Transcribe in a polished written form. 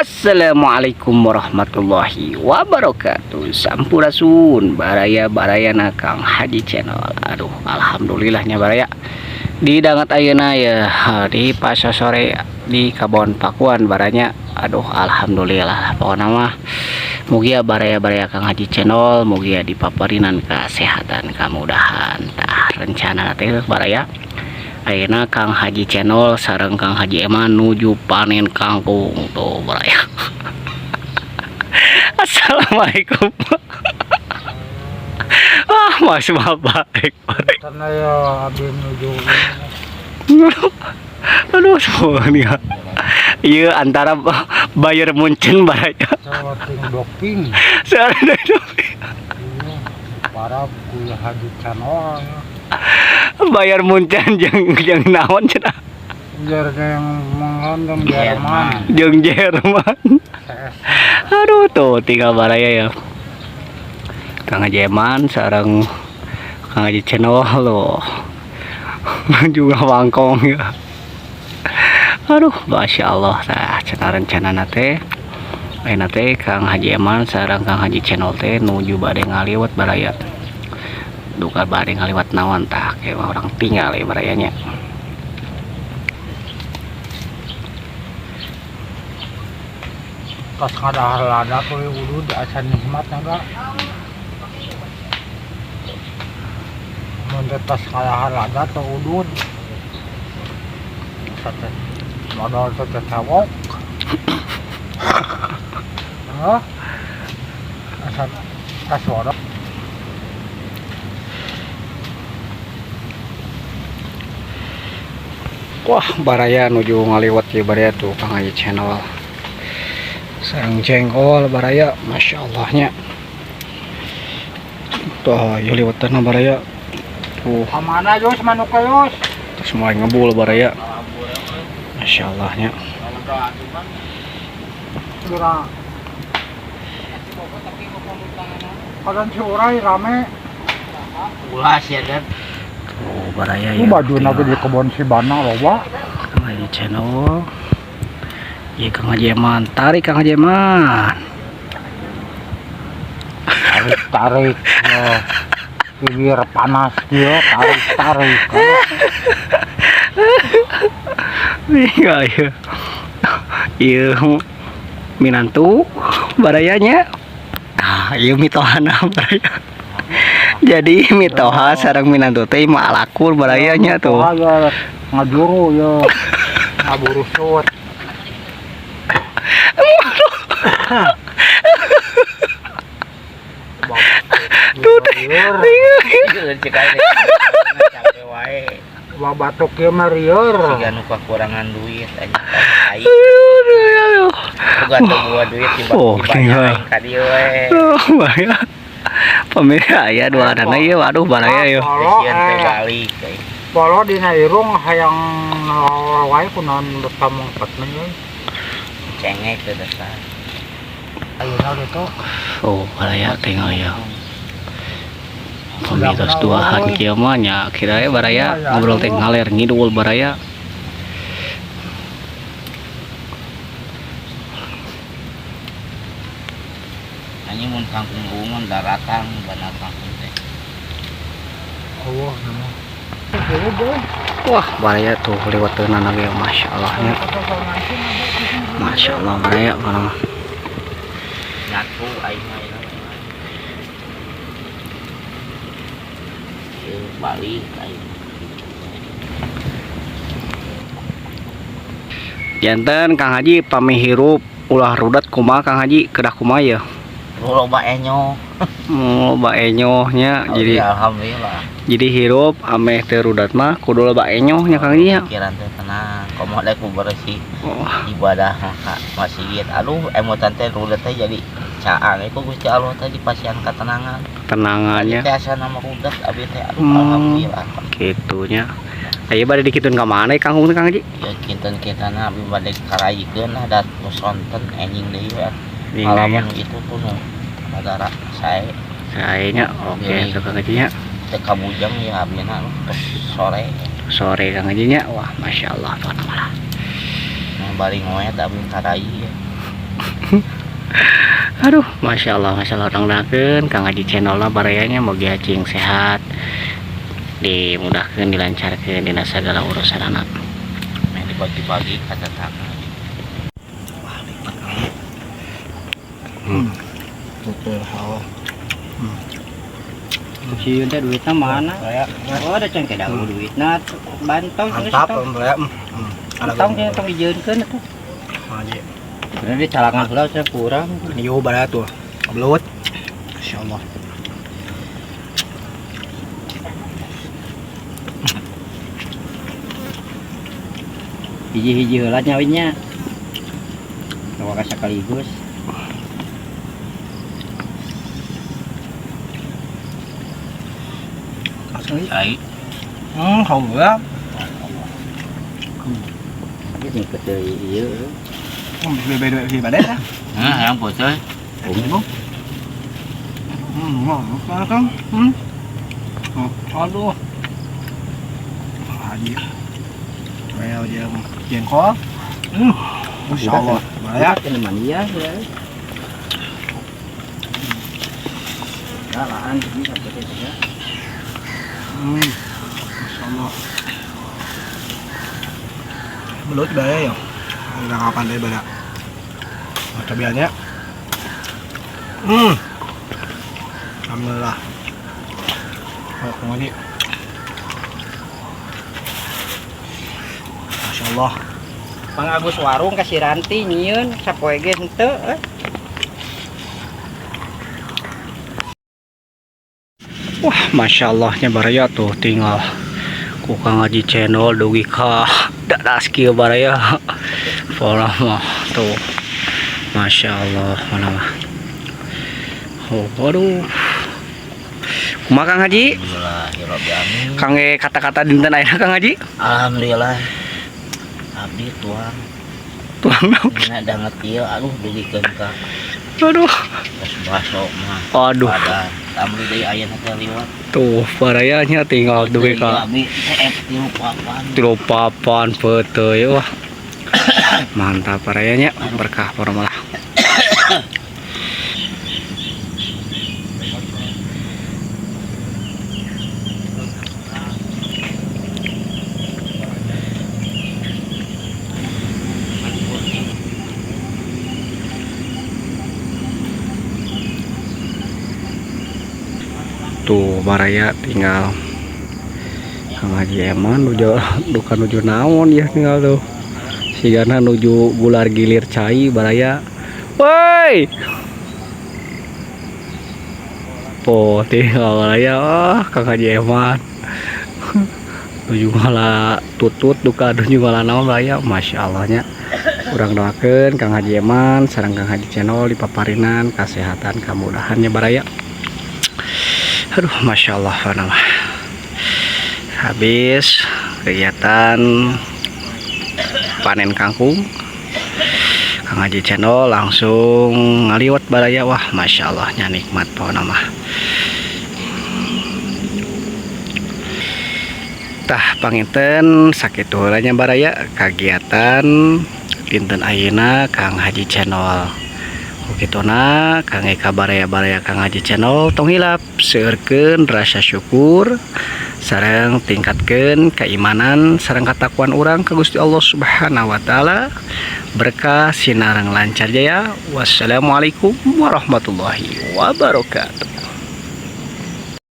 Assalamualaikum warahmatullahi wabarakatuh. Sampurasun baraya-barayana Kang Haji Channel. Aduh, alhamdulillahnya baraya. Di dangat ayeuna ya di pasar sore di Kabon Pakuan baranya. Aduh, alhamdulillah pokoknya mah mugia baraya-baraya Kang Haji Channel mugia dipaparinan kesehatan kemudahan. Tah rencana teh baraya. Ayeuna Kang Haji Channel sareng Kang Haji Eman nuju panen kangkung tuh baraya. Assalamualaikum. Ah, Mas Bapak. Karena ya abdi menuju Aduh, semuanya. Iya antara Bayern Munchen baraya. Ting doping. Sareng Iya, para kuliah Haji Channel. Bayern Munchen jeung jeung naon cenah? Biar yang mengondong Jerman. Jeung Jerman. CS. Aduh tuh tinggal baraya ya. Kang Haji Eman sareng Kang Haji Channel loh. Juga wangkong ya. Aduh, Masya Allah. Tah cenah rencana teh. Ayeuna teh Kang Haji Eman sareng Kang Haji Channel teh nuju bade ngaliwat baraya. Duka bade ngaliwat naon tah kayak orang tinggal ya barayanya. Pas ngadahar lada tuh udud asa nikmat naga. Mun teh tas ngadahar lada tuh udud. Sate modal teh cewok. Hah? Asa tas modal. Wah, baraya nuju ngaliwat ya baraya tuh Kang Haji Channel. Sareng jengkol baraya, Masya Allahnya. Tuh, ya liwatan baraya. Tuh, Kamana Yus manuk Yus? terus mulai ngebul baraya. Masya Allahnya. Kira. Kadang si Urai rame. Ulas ya dan Tuh, baraya Ini ya. baju nabi di kebun si Bana loba. Kang Haji Channel. Iya Kang Haji Eman, tarik Kang Haji Eman. Tarik tarik. Ya. Bibir panas dia tarik tarik. Iya, iya. Iya, minantu barayanya. Ah, iya mitohana baraya. Jadi mitoha sareng minantu teh mah alakur barayanya tuh. Wah, ya ngajuru ya. Ngaburusut. Tuh teh. cek aja capek wae Wah batuk ieu mah rieur. siga nu kakurangan duit anjing aing Aduh, aduh. boga teu boga duit tiba Oh, tiba iya. aing ka dieu we Oh, baraya. Pemirsa aya dua anak ieu, waduh baraya ieu. Polo, sieun teu balik euy. Polo dina irung hayang wae kunaon betamung petna euy. Cengek teh dasar. Ayeuna gitu. Oh, baraya tinggal ya. Pemitos duahan kieu mah nya kira we baraya ngobrol teh ngaler ngidul baraya. Anjing mun kangkung eueuh mah daratang benar kangkung teh. Allah nama. Wah, baraya tuh lewat teunana ge Masya Allah nya. Masya Allah baraya mana. Nyatu aing mah ieu. Ieu balik aing. Janten Kang Haji pami hirup ulah rudat kumaha Kang Haji kedah kumaha ya? Loba enyo. Loba enyoh nya jadi alhamdulillah. Jadi hirup ameh teu rudat mah kudu loba enyoh nya Kang Haji nya. Pikiran teh tenang, komo dek ku bersih. Oh, Ibadah maka masjid aduh emotan teh rudet teh jadi caang ku Gusti Allah teh dipasihan ketenangan. Tenangannya. Teh asa nama rudet abi teh aduh alhamdulillah. Kitu nya. Aya bade dikitun ka mana Kang Kang Haji? Ya kinten-kintena abi bade karayikeun lah dat nu sonten enjing deui we. Ini ya. Halaman itu tuh nu badara sae. Sae nya oke Iya. tuh Kang Haji nya. Teh kabujang ya abina terus sore. Sore Kang Haji nya. Wah, Masya Allah pokona mah. Bari ngoet abi karai ya. Aduh, Masya Allah, Masya Allah, urang doakeun Kang Haji Channel barayanya mugi cing sehat, dimudahkan, dilancarkan dina segala urusan anak. Main dibagi-bagi kata tangan. Wah, nikmat banget. Betul hawa. Sieun teh duitna mana? Saya Oh, ada can kedah duitna bantong. Mantap om ya. Tong tong dijieunkeun atuh. Haji. Sebenarnya di calangan heula cenah kurang. Niu bara tuh. Belut. Insyaallah. Hiji-hiji heula nyawinnya. Tong sekaligus. Asli. Ai. Hawa. Ieu jeung peuteuy ieu. Beda beda beda ya. Nah, yang bocor. Makan kan? Aduh. Haji. Kayak jeung jengkol. Insyaallah. Bahaya. Kena mania ya. Ya laan ini sampai ya. Insyaallah. Belut bahaya ya. Udah kapan deh bara. Cobaannya. Alhamdulillah. Oh, lagi. Masya Allah. Mang Agus warung kasih ranti nyieun sapoe ge henteu eh. Wah, Masya Allahnya baraya tuh tinggal ku Kang Haji Channel dugi ka dadas kieu baraya. Pola mah tuh. Masya Allah, mana mah. Oh, waduh. Kumaha Kang Haji? Alhamdulillah, ya Rabbil alamin. Kang kata-kata dinten ayeuna Kang Haji? Alhamdulillah. Abdi tuang. Tuang naon? Dina danget ieu aduh dugikeun ka Aduh. Tos baso mah. Aduh. Badan. Amri deui ayeuna teh liwat. Tuh, barayanya tinggal dugi ka Abdi teh tilu papan. tilu papan peuteuy. Wah. Mantap barayanya, berkah malah. Tuh baraya tinggal Kang Haji Eman nuju duka nuju naon ya tinggal tuh sigana nuju gular gilir cai baraya. Woi, po tinggal baraya. Oh, Kang Haji Eman nuju ngala tutut duka nuju ngala naon baraya. Masya Allahnya, urang doakeun Kang Haji Eman sareng Kang Haji Channel dipaparinan kesehatan kemudahannya baraya. Aduh, Masya Allah, nama. Habis kegiatan panen kangkung, Kang Haji Channel langsung ngaliwat baraya. Wah, Masya Allahnya nikmat pokoknya mah. Tah panginten sakitu heula nya baraya kegiatan dinten ayeuna Kang Haji Channel. Ukitona Kang Eka baraya-baraya Kang Haji Channel tong hilap seueurkeun rasa syukur sareng tingkatkeun keimanan sareng katakwaan urang ka Gusti Allah Subhanahu wa taala. Berkah sinareng lancar jaya. Wassalamualaikum warahmatullahi wabarakatuh.